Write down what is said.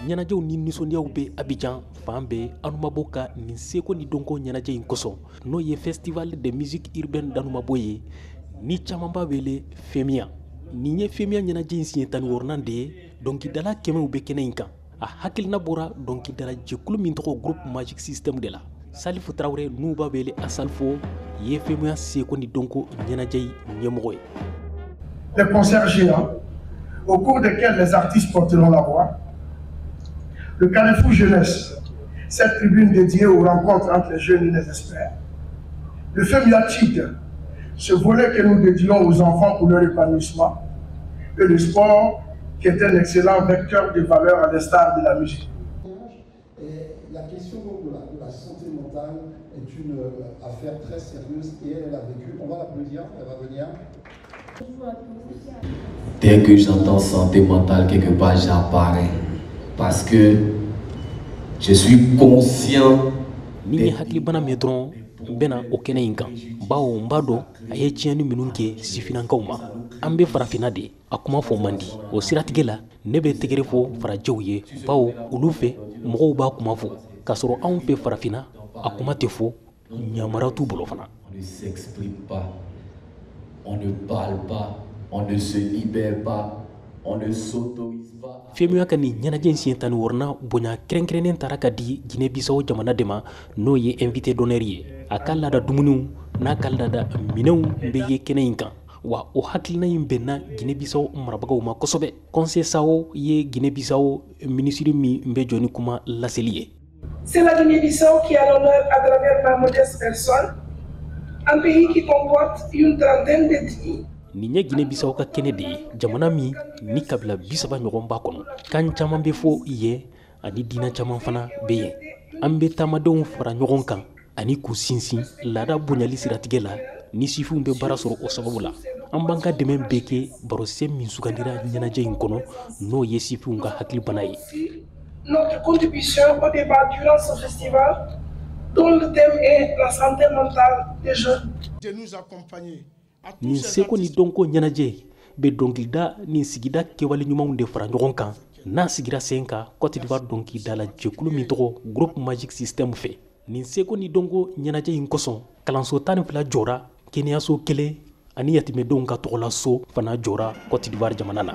Ɲɛnajɛw ni nisɔndiyaw bɛ Abidjan fan bɛɛ Anoumabo ka nin seko ni dɔnko ɲɛnajɛ in kosɔn, n'o ye Festival de musique urbaine d'Anoumabo ye, ni caman b'a wele FEMUA. Nin ye FEMUA ɲɛnajɛ in siɲɛ 16nan de ye. Dɔnkilidala kɛmɛw bɛ kɛnɛ in kan. A hakilina bɔra dɔnkilidala jɛkulu min tɔgɔ Groupe Magic System de la. Salifu Tarawele, n'u b'a wele Asalfo, ye FEMUA seko ni dɔnko ɲɛnajɛ in ɲɛmɔgɔ ye. Les concerts géants au cours desquels les artistes porteront la voix. Le Carrefour Jeunesse, cette tribune dédiée aux rencontres entre les jeunes et les experts. Le FEMUA Kids, ce volet que nous dédions aux enfants pour leur épanouissement. Et le sport, qui est un excellent vecteur de valeur à l'instar de la musique. Et la question donc de la santé mentale est une affaire très sérieuse et elle a vécu. On va l'applaudir, elle va venir. Dès que j'entends santé mentale quelque part, j'apparais. Parce que je suis conscient. Ni ye hakilibana mɛn dɔrɔn, n bɛna o kɛnɛ in kan, bawo n b'a dɔn a ye tiɲɛni minnu kɛ sifinnakaw ma. An bɛ farafinna de, a kuma fɔ man di. O siratigɛ la, ne bɛ tɛgɛrɛ fɔ farajɛw ye, bawo olu fɛ mɔgɔw b'a kuma fɔ, k'a sɔrɔ anw fɛ farafinna, a kuma tɛ fɔ, ɲamara t'u bolo fana. On ne s'exprime pas, on ne parle pas, on ne se libère pas, on ne s'autorise pas. FEMUA ka nin ɲɛnajɛ in siɲɛ 16nan, bonya kɛrɛnkɛrɛnnen taara ka di Guinée Bissau jamana de ma, n'o ye invité d'honneur ye. A ka laada dumuniw n'a ka laada minɛnw bɛ ye kɛnɛ in kan. Wa o hakilina in bɛnna Guinée Bissau marabagaw ma kosɛbɛ. Conceição ye Guinée Bissau minisiri min bɛ jɔ ni kuma laseli ye. C'est la Guinée-Bissau qui a l'honneur à travers ma modeste personne, un pays qui comporte une trentaine d'ethnies. Nin ye Guinée Bissau ka kɛnɛ de ye, jamana min ni kabila 30 ɲɔgɔn b'a kɔnɔ. Kan caman bɛ fɔ yen ani diinɛ caman fana bɛ yen. An bɛ taamadenw fara ɲɔgɔn kan ani k'u sinsin laada bonyali siratigɛ la, ni sifinw bɛ baara sɔrɔ o sababu la. An b'an ka dɛmɛ bɛɛ kɛ barosen min sugandira ɲɛnajɛ in kɔnɔ, n'o ye sifinw ka hakilibana ye. Notre contribution au débat durant ce festival, dont le thème est la santé mentale des jeunes. De nous accompagner. Nin seko ni dɔnko ɲɛnajɛ bɛ dɔnkilida ni sigida kɛwale ɲumanw de fara ɲɔgɔn kan, n'a sigira sen kan Côte d'Ivoire dɔnkilidala jɛkulu min tɔgɔ Groupe Magic System fɛ. Nin seko ni dɔnko ɲɛnajɛ in kosɔn, kalanso 12 jɔra, kɛnɛyaso kelen ani yatimɛdenw ka tɔgɔlaso fana jɔra Côte d'Ivoire jamana na.